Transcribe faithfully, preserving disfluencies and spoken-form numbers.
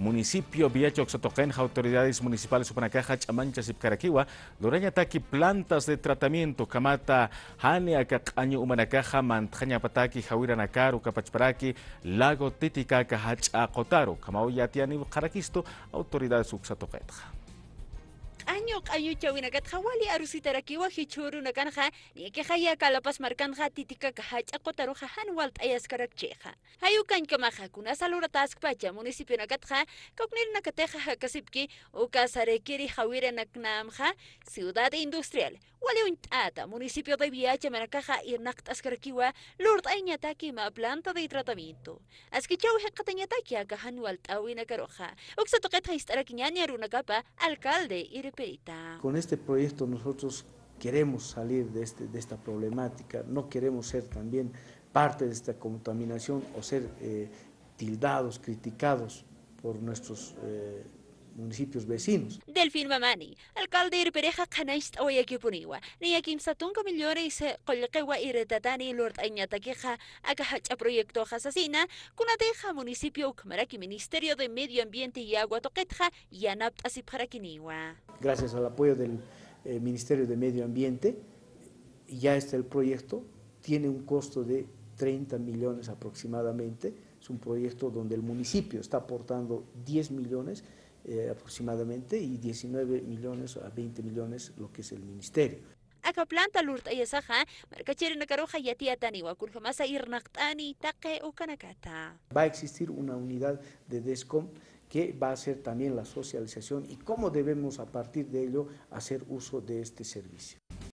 Municipio Viacha uksa tuqinxa autoridades municipales jupanakaxa ch'amanchasipkarakiwa lurañataki plantas de tratamiento, kamata jani aka q'añu umanakaxa mantxañapataki jawiranakaru kapachparaki lago Titicaca jach'a qutaru, kamaw yatiyaniwxarakistu autoridades uksa tuqitxa. Q'añu q'añuchawinakatxa wali arusitarakiwa jichhürunakanxa, niyakixa yaka La Paz markanxa Titicaca jach'a qutaruxa jan walt'ayaskarakchixa. Jay ukañkamaxa kunasa lurataskpacha municipionakatxa, kawknirnakatixa jakasipki uka sarakiri jawiranaknämxa ciudad industrial. Wali uñt'ata municipio de Viacha manakaxa irnaqt'askarakiwa lurt'ayañataki mä planta de tratamiento. Askichaw jikxatañataki aka jan walt'äwinakaruxa. Uksa tuqitxa jist'arakiñäni arunakapa alcalde irpirita. Con este proyecto nosotros queremos salir de este, de esta problemática, no queremos ser también parte de esta contaminación o ser, eh, tildados, criticados por nuestros, eh, municipios vecinos. Delfín Mamani, alcalde irpirixa qhanañcht'awayakipuniwa, niya kimsa tunka millones, eh, qullqiwa irtatani lurt'ayañatakixa aka jach'a proyectoxa sasina, kunatixa municipio ukhamaraki Ministerio de Medio Ambiente y Agua tuqitxa yanapt'asipxarakiniwa. Gracias al apoyo del, eh, Ministerio de Medio Ambiente, ya está el proyecto, tiene un costo de treinta millones aproximadamente. Es un proyecto donde el municipio está aportando diez millones, eh, aproximadamente, y diecinueve millones a veinte millones lo que es el ministerio. Aka planta lurt'ayasaxa markachirinakaruxa yatiyataniwa kunjamasa irnaqt'ani taqi ukanakata. Va a existir una unidad de DESCOM que va a hacer también la socialización y cómo debemos a partir de ello hacer uso de este servicio.